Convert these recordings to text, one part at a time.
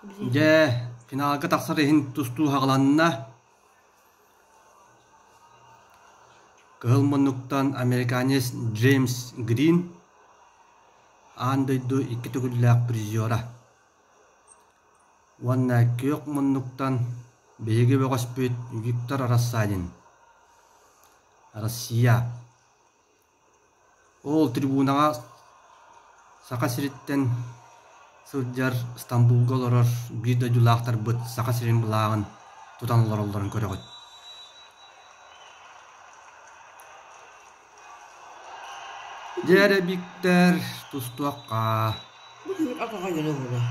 Дьэ, финалга тахсар иһин тустуу саҕаланна. Кыһыл муннуктан американец Джеймс Грин аан дойду икки төгүллээх призера уонна күөх муннуктан биһиги бөҕөспүт Виктор Рассадин, Россия. Ол трибунаҕа Саха сириттэн сылдьар Стамбулга олорор биир дойдулаахтарбыт Саха сирин былааҕын тутан олороллорун көрөҕүт. Дьэ эрэ Биктэр тустуохха. Бу күн атаҕа дьоно була.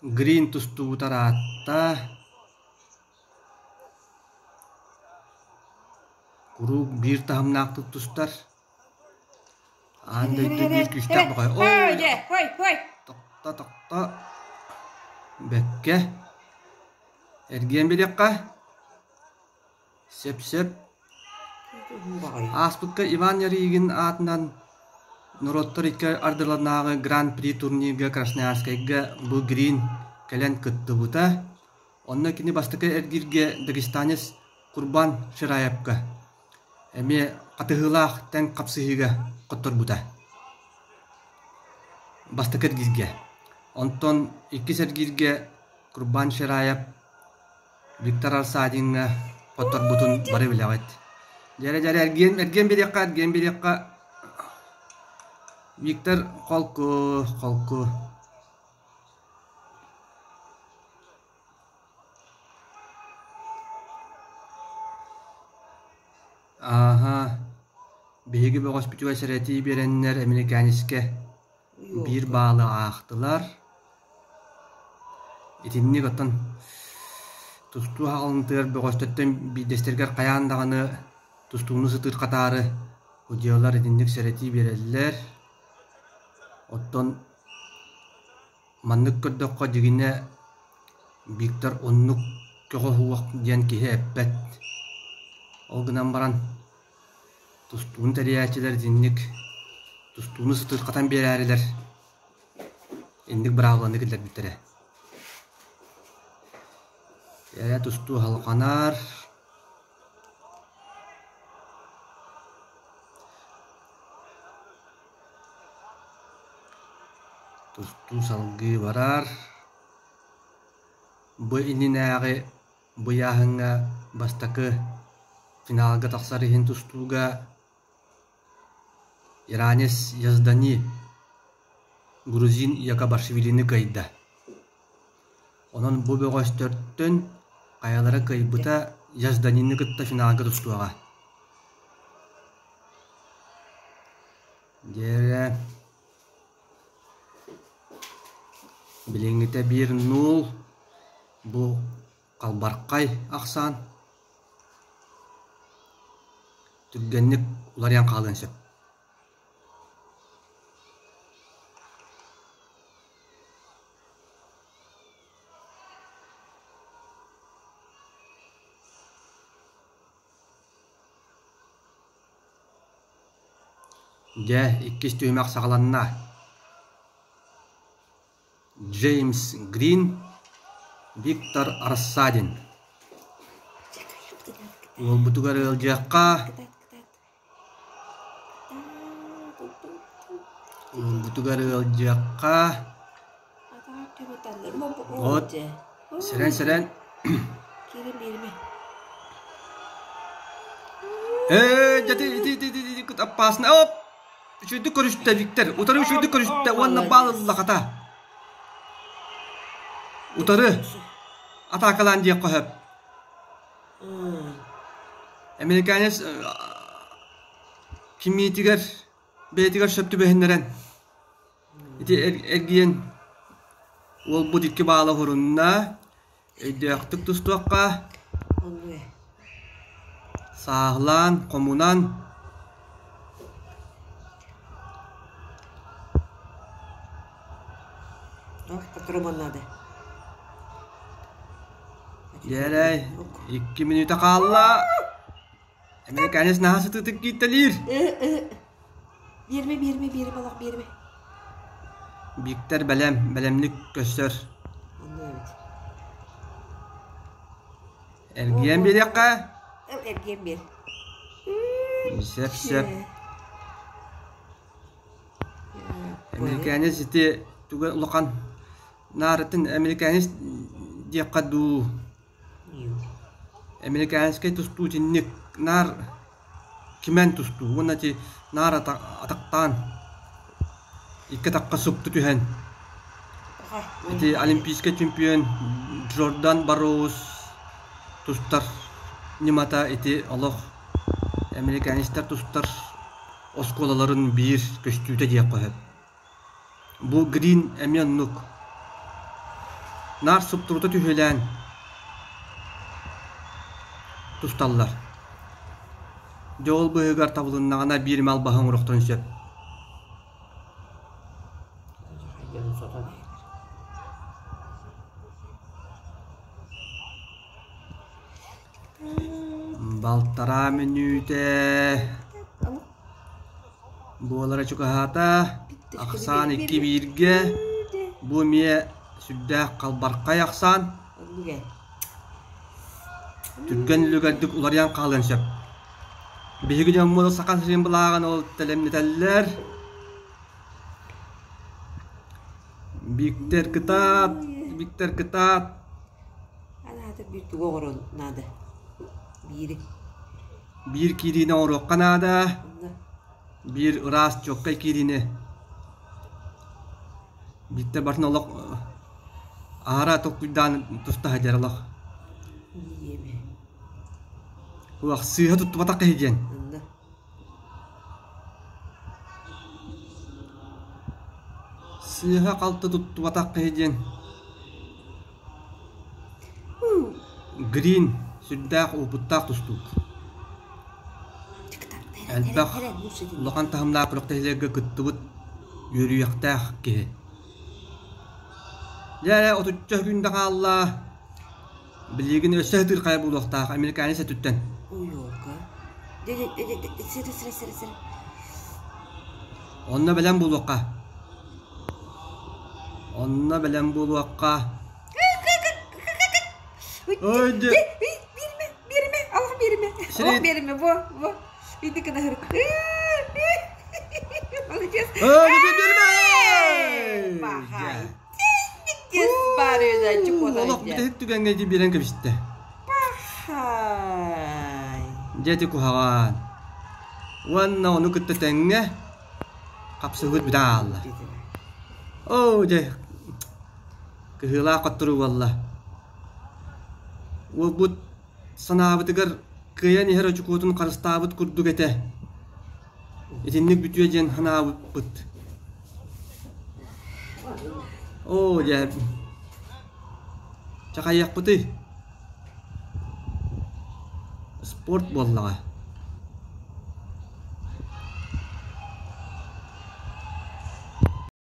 Грин тустубута ыраатта. Куруук биир таһымнаахтык тустар. Аан дойду биир күүстээх баҕайы. Ой! Тохто, тохто. Бэккэ. Эргийэн биэриэххэ. Сөп-сөп. Ааспыкка Иван Ярыгин аатынан норуоттар икки ардыларынааҕы Гран-при турнирга Красноярскайга бу Грин кэлэн кыттыбыта. Онно кини бастакы эргииргэ дагестанец Курбан Шираевка эмиэ хатыһыылаах тэҥ хапсыһыыга хотторбута. Бастакы эргииргэ. Онтон иккис эргииргэ Курбан Шираев Виктор Арсадиҥҥа хотторбутун бары билэҕит. Дьэрэ дьэрэ эргиэн эргиэн биэриэххэ эргиэн биэриэххэ Виктор холку холку Ааһа, биһиги бөҕөспүтүгэр сэрэтии биэрэннэр Эмиликээнискэ биир баалы аахтылар. Итинник оттон тустуу хаҕылынтыгар бөҕөстөртөн биирдэстэригэр хайаан даҕаны тустууну сытыырхатаары судьуйалар итинник сэрэтии биэрэллэр. Оттон Маннык көрдөххө, дьиҥинэ, Виктор оннук көҕө суох диэн киһи эппэт. Ол гынан баран, тустууну тэрийээччилэр итинник тустууну сытыырхатан биэрээрилэр инник быраабыланы киллэрбиттэрэ. Ээ, тустуу халҕанар. Тустуу салгыы барар. Бу иннинээҕи быйааһыҥҥа бастакы финалга тахсар иһин тустууга иранец Яздани грузин Якобашвилины кыайда. Онон бу бөҕөстөртөн хайалара кыайбыта Язданины кытта финалга тустуоҕа. Дьиэрэ билиҥҥитэ биир нуул бу халбархай ахсаан түргэнник уларыйан хаалыан сөп. Дьэ, иккис түһүмэх саҕаланна. Джеймс Грин, Виктор Рассадин. Уолбутугар ыалдьыахха. Уолбутугар ыалдьыахха. Вот, сэрэн-сэрэн. Ээ, дьэ ити ити ити ити опасно. Оп! Үчүгдүк көрүстэ Виктор. Утары үчүгдүк көрүстэ уонна баал ылла хата. Утары атаакалаан диэххэ сөп. Американец кимиитигэр бэйэтигэр сөп түбэһиннэрэн ити эргийэн уолбут икки баала уһурунна. Өйдөөхтүк тустуохха. Сааһылаан, хомунан. Дьээрэй, икки мүнүүтэ хаалла. Американец наһаа сытыытык кииртэлиир. Биэримэ, биэримэ, биэримэ, олох биэримэ. Бииктэр бэлэм, бэлэмник көрсөр. Онно эбит. Эргийэн биэриэххэ? Ыл, эргийэн биэр. Сөп, сөп. Американец ити туга улахан наарытын американец диэххэ дуу. Американскай тустуу итинник наар кимэн тустуу уонна ити наар атахтаан икки атахха супту түһэн ити олимпийскай чемпион Джордан Барроуз тустар ньымата ити олох американецтар тустар оскуолаларын биир көстүүтэ диэххэ сөп. Бу Грин эмиэ оннук. Наар суптурута түһүөлээн тусталлар. Дьэ ол быыһыгар табылыннаҕына биир эмэ албаһы оҥоруохтарын сөп. Балтараа мүнүүтэ буолара чугаһаата. Ахсаан икки бииргэ. Бу эмиэ сүрдээх халбархай ахсаан. Түргэн үлүгэрдик уларыйан хаалыан сөп. Биһиги дьоммут Саха сирин былааҕын ол тэлэмнэтэллэр. Бииктэр кытаат, Бииктэр кытаат. Анаата биир тугу оҥорон наада. Биири. Биир киириини оҥоруохха наада. Биир ыраас чуоккай киириини. Бииртэ барын олох аһара толкуйдаан туста сылдьар олох. Олох сыыһа туттубатах киһи диэн. Сыыһа-халты туттубатах киһи диэн Грин сүрдээх уопуттаах тустуук. Элбэх улахан таһымнаах күрэхтэһиилэргэ кыттыбыт үөрүйэхтээх киһи. Дьэ эрэ отучча күндэ хаалла. Билигин өссө сытыыр хайа буолуохтаах американец өттүттэн. Уйуока. Сири сири сири сири. Онно бэлэм буолуохха. Онно бэлэм буолуохха. Ой, дьэ. Биэримэ, биэримэ, алах биэримэ. Алах биэримэ, во, во. Иди гына хырыт. Молодец. Ой, биэримэ! Бахай. Олох бүтэһик түгэҥҥэ ити биэрэн кэбистэ. Дьэ ити куһаҕан. Уонна ону кытта тэҥҥэ хапсыһыыт бүтэ хаалла. Оо дьэ кыһыылаах хотторуу буолла. Уолбут санаабытыгар кыайан иһэр очукуотун харыстаабыт курдук этэ. Итинник бүтүө диэн санаабыппыт. Оо дьэ, чахайыахпытый? Спорт буоллаҕа.